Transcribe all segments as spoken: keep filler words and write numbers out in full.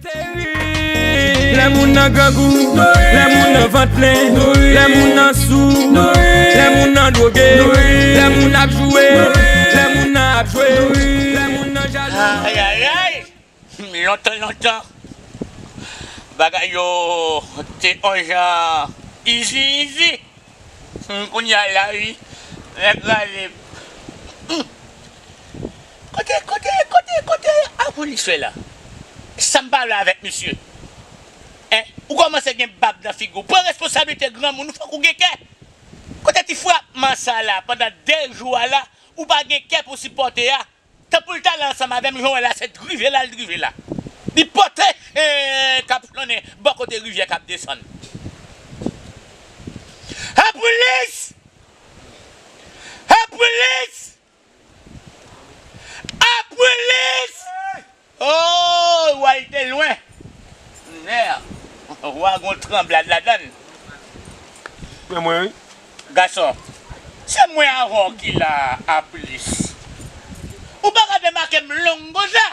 Lè moun nan grangou, lè moun nan vant plen, lè moun nan sou, lè moun nan dwoge, lè moun ap joure, lè moun nan ap jwe, lè moun nan jalou. Ayayay! Lontan, lontan, bagay yo te on jan izi, izi. Hmm, kounye a la, wi, nèg rale. Hmm. Kote, kote, kote, kote apolis fè la? Sa m pa vle avèk misye. Hein? Ou kòmanse gen bab nan figi w. Pran responsablite granmoun, ou fòk ou gen kè. Kote ti frapman sa la pandan de jou a la, ou pa gen kè pou sipòte a? Tanpri l t ale ansanm avè m, jan w wè la, se drive la l drive la. Li pote, eh, k ap flannen bò kote rivyè k ap desann. Apolis! Apolis! Apolis! Oh, w al te lwen. Nè, w a gon tranblad ladann. Men mwen, wi. Gason, se mwen avè w ki la, apolis. Ou pa ka demake m long konsa.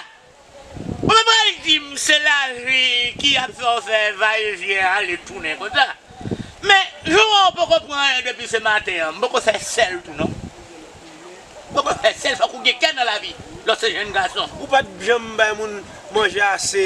Ou pa pral di m se lavi ki ap fè w fè vayevyen ale tounen konsa. Men, jan w wè w poko pran anyen depi se maten an, m poko fè sèl tou non. M poko fè sèl, fòk ou gen kè nan lavi lè w se jenn gason. Ou pa t janm bay moun manje ase.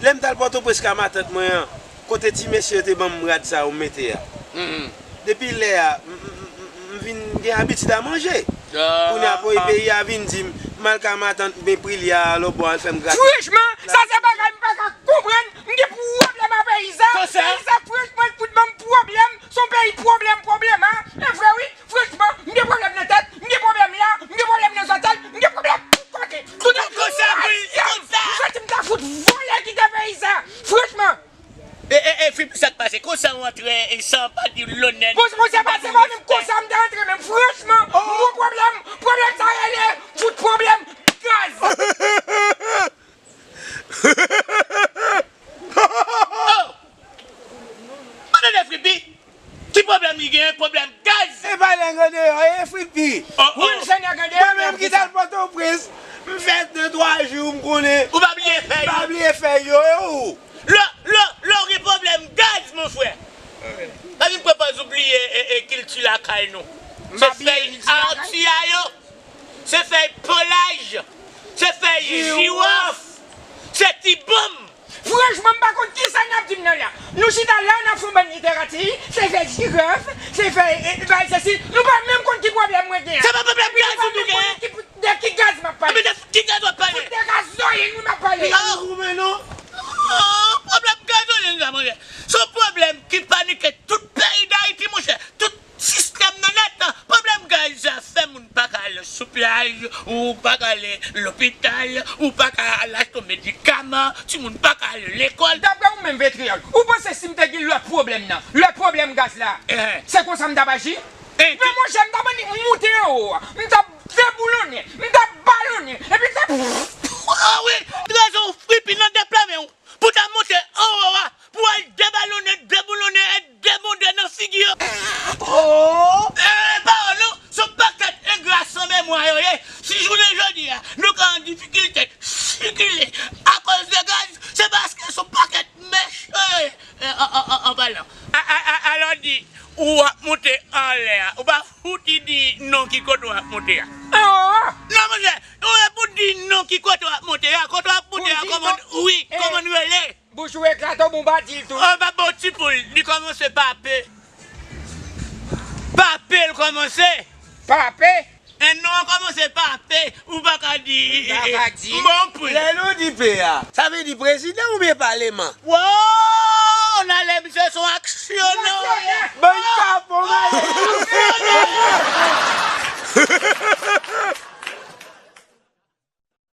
Lè m t al Pòtoprens ka matant mwen an, kote ti mesye yo te ban m rad sa yo m mete a. Mhm. Depi lè a, m, m, m, m, m vin gen abitid a manje. Ah, kounye a, peyi, ah, peyi a vin di m, m al ka matant, m pran pri li a lòtbò, al fè m gratis. Franchman, sa se bagay m pa ka konprann. M gen pwoblèm a peyi sa. Konsa? Peyi sa, franchman, l fout ban m pwoblèm. Se yon peyi pwoblèm, pwoblèm, a. E vre, wi. Franchman, m gen pwoblèm nan tèt, m gen pwoblèm la, m gen pwoblèm nan zòtèy, m gen pwoblèm tout kote. Tout kote. Konsa, wi, konsa. M santi m ta fout vole kite peyi sa. Franchman. E, e, e, Fip, sa k pase? Konsa w antre, e, san pa di lonè. Bon, bon, se pa, se pa menm konsa m te antre, men franchman, m gon pwoblèm. Pwoblèm sa rele fout pwoblèm gaz. Oh! Mwen tande Fripi. Ki pwoblèm li genyen? Pwoblèm gaz. E pa nèg andeyò, e Fripi. Oh, oh. Wi, se nèg andeyò. Mwen menm ki t al Pòtoprens, m fè de twa jou, m konnen. Ou pa bliye fèy. Pa bliye fèy yo, yo. Lè, lè, lè w gen pwoblèm gaz, mon frè, pa vin pran pòz ou bliye, e, e, kilti lakay nou. Se fèy akti a yo, se fèy polaj, se fèy jiwòf, se ti bonm. Franchman, m pa konn kisa n ap di m nan la. Nou chita la, n ap fè yon bann literati, se fèy jiròf, se fèy, e, e, bay sesi. Nou pa menm konn ki pwoblèm mwen gen an. Se pa pwoblèm gaz ou nou gen. De ki gaz m ap pale? Ebyen, de ki gaz w ap pale? Fout de gazoyin wi m ap pale. Ah, ou men non. Oh, pwoblèm gazoyin sa, monchè. Se yon pwoblèm ki panike tout peyi Dayiti, monchè. Tout sistèm nan nèt. Pwoblèm gaz sa fè moun pa ka al sou plaj, ou pa ka al lopital, ou pa ka al achte medikaman, timoun pa ka al lekòl. Daprè ou menm, Vetriyòl, ou panse si m te gen lòt pwoblèm nan, lòt pwoblèm gaz la, eh, se konsa m t ap aji? Eh, men monchè, m t ap annik moute anwo a. M t ap deboulonnen, m t ap balonnen, epi m t ap... Ah wi, trezò w Fripi nan de pla men w. Pou w ta monte anwo a, pou w al debalonnen, deboulonnen e debonde nan figi yo. Oh! Eh, pawòl non, se yon pakèt engra san memwa yo ye. Si jounen jodi a, nou ka an difikilte sikile akoz de gaz, se paske se yon pakèt mechan yo ye. Eh, an, an, an, an palan. A, a, a, alò di, ou ap monte anlè a, ou pa fouti di non ki kote w ap monte a. Oh! Non, monchè, ou pa fouti di non ki kote w ap monte a, kote w ap monte a, kòman, wi, eh, kòman l rele? Bouch ou eklate, ou bon pa di l tou. Oh, pa bon ti poul, li kòmanse pa P. Pa P l kòmanse. Pa P? E non an kòmanse pa P, ou pa ka di, ou pa ka di. Bon pou li. Lè nou di P a, sa vle di prezidan oubyen paleman? Wow! Nan lè misye se yon aksyonè. Aksyonè.